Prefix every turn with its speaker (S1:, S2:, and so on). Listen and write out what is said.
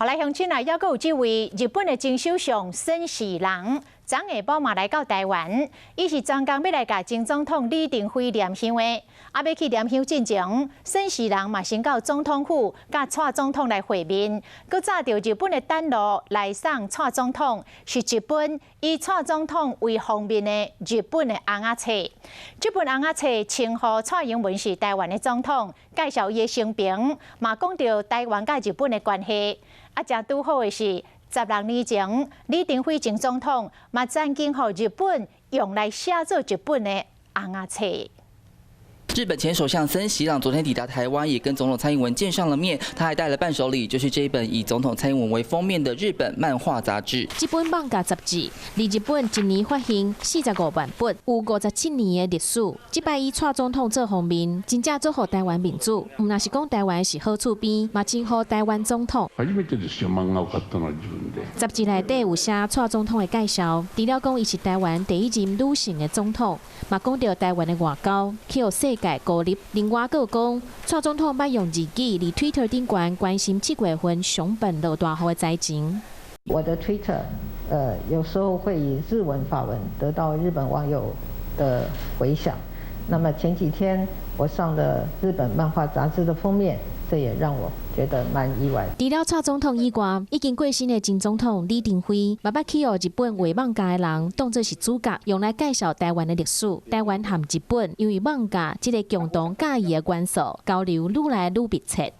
S1: 好來，鄉親啊，猶閣有這位日本的前首相森喜朗，昨下晡嘛來到台灣，伊是專工欲來共前總統李登輝念香的。啊，欲去念香進前，森喜朗嘛先到總統府佮蔡總統來會面，閣紮著日本的展露來送蔡總統，是一本以蔡總統為封面的日本的尪仔冊。這本尪仔冊稱呼蔡英文是台灣的總統，介紹伊的生平，嘛講著台灣佮日本的關係。啊，誠拄好的是，16年前，李登輝前總統嘛曾經予日本用來寫做一本的尪仔冊。
S2: 日本前首相森喜朗昨天抵達台灣，也跟總統蔡英文見上了面。他還帶了伴手禮，就是這一本以總統蔡英文為封面的日本漫畫雜誌。
S3: 這本漫畫雜誌，佇日本一年發行45萬本，有57年的歷史。這擺以蔡總統做封面，真正祝福台灣民主。毋但是講台灣是好厝邊，嘛稱呼台灣總統。雜誌內底有寫蔡總統的介紹，除了講伊是台灣第一任女性的總統，嘛講著台灣的外交，去予世界孤立。另外，閣有講，蔡總統捌用日語佇推特頂懸關心7月份熊本落大雨的災情。
S4: 我的 Twitter，有時候會以日文發文，得到日本網友的迴響。那麼前幾天我上了日本漫畫雜誌的封面，這也讓我覺得蠻意外。
S3: 除了蔡總統以外，已經過身的前總統李登輝，嘛捌去予日本畫漫畫的人當作是主角，用來介紹台灣的歷史。台灣和日本因為漫畫這个共同佮意的元素，交流愈來愈密切。